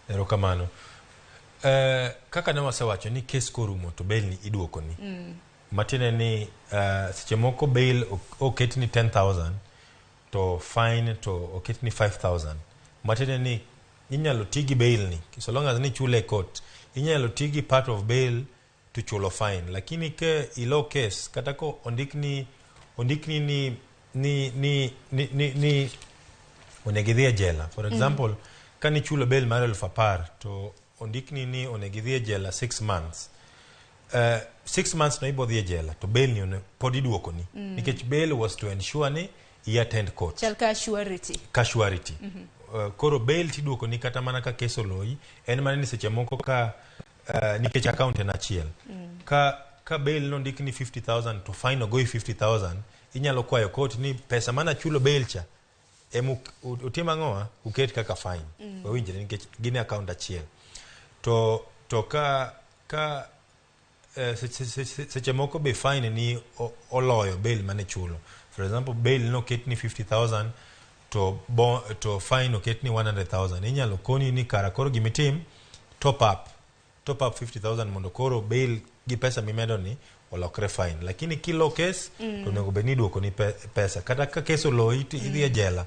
Erokamano. Eh, kaka ne wasewacho ni kes korumo to bail ni iduokoni. Matiende ni seche moko bail oket ni 10,000 to fine to oket ni 5,000. Matiende ni inyalo ti gi bail ni so long as ni ichule e court. Inyalo ti gi part of bail to chulo fine. Lakini ke ilo case kata ko ondikni ondikni ni ni ni ni ni, ni onego idhi e jela. For example, ka nichulo bail mar 10,000 to ondikni ni onego idhi e jela 6 months. 6 months no ibo dhi e jela to bail ni pod iduokoni nikech bail was to ensure ni i attend court. Chal ka surety. Ka surety. Koro bail tiduokoni kata mana ka kes oloyi en mana ni seche moko ka nikech account en achiel ka bail nondik ni 50,000 to fine ogoyi 50,000, inyalo kwayo court ni pesa mana chulo bail cha ema utim ang'owa uket kaka fine. Wawinjre nikech gin e account achiel to ka seche moko be fine ni oloyo bail mane chulo. For example, bail noket ni 50,000 to fine oket ni 100,000, inyalo koni ni kara koro gimitim, top up 50,000 mondo koro bail gi pesa mimedo ni olokre fine. Lakini kilo kes to onego bed ni iduoko ni pesa kata ka kes oloyi to idhi e jela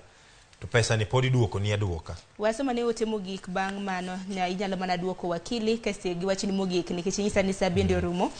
to pesa ni pod iduoko ni aduoka. Wasomo ne ote mogik, bang' mano inyalo mana duoko wakili kasto gi wachni mogik nikech inyisa ni sa bende orumo.